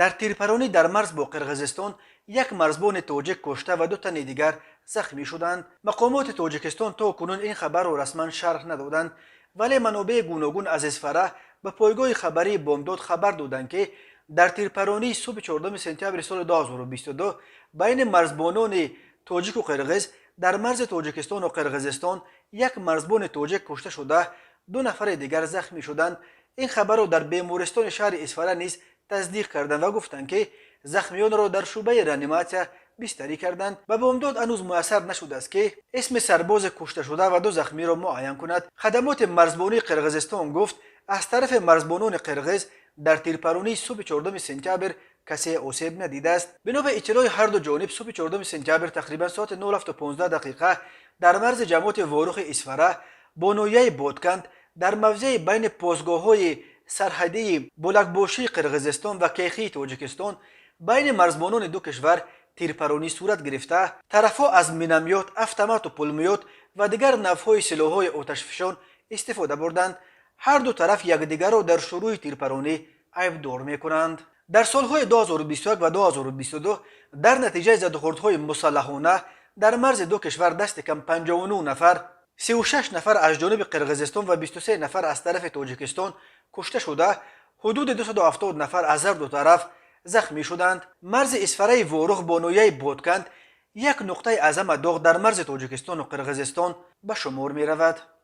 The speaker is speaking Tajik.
Дар тирпаронӣ дар марз бо Қирғизистон як марзбони тоҷик кушта ва ду тани дигар захмӣ шуданд. Мақомоти Тоҷикистон то кунун ин хабарро расман шарҳ надоданд, вале манобеи гуногун аз Исфара ба пойгоҳи хабарии Бомдод хабар доданд, ки дар тирпаронии субҳи 4 сентябри соли 2022 байни марзбонони тоҷику қирғиз дар марзи Тоҷикистону Қирғизистон як марзбони тоҷик кушта шуда, ду нафари дигар захмӣ шуданд. Ин хабарро дар бемористони шаҳри Исфара низ тасдиқ карданд ва гуфтанд, ки захмиёнро дар шӯъбаи реаниматсия бистарӣ карданд. Ба Бомдод ҳанӯз муяссар нашудааст, ки исми сарбози кушташуда ва ду захмиро муайян кунад. Хадамоти марзбонии Қирғизистон гуфт, аз тарафи марзбонони қирғиз дар тирпаронии субҳи 4 сентябр касе осеб надидааст. Бино ба иттилои ҳарду ҷониб, субҳи 4 сентябр тақрибан соати 07:15 дар марзи ҷамоати Ворухи Исфара бо ноҳияи Бодканд, дар мавзеи байни постгоҳҳои сарҳадии Болакбошии Қирғизистон ва Кехии Тоҷикистон байни марзбонони ду кишвар тирпаронӣ сурат гирифта, тарафҳо аз миномёт, автомату пулемёт ва дигар навъҳои силоҳҳои оташфишон истифода бурданд. Ҳарду тараф якдигарро дар шурӯи тирпаронӣ айбдор мекунанд. Дар солҳои 2021 ва 2022 дар натиҷаи задухӯрдҳои мусаллаҳона дар марзи ду кишвар дасти кам 59 нафар, 36 нафар аз ҷониби Қирғизистон ва 23 нафар аз тарафи Тоҷикистон, кушта шуда, ҳудуди 270 нафар аз ҳарду тараф захмӣ шуданд. Марзи Исфараи Ворух бо ноҳияи Бодканд як нуқтаи аз ҳама доғ дар марзи Тоҷикистону Қирғизистон ба шумор меравад.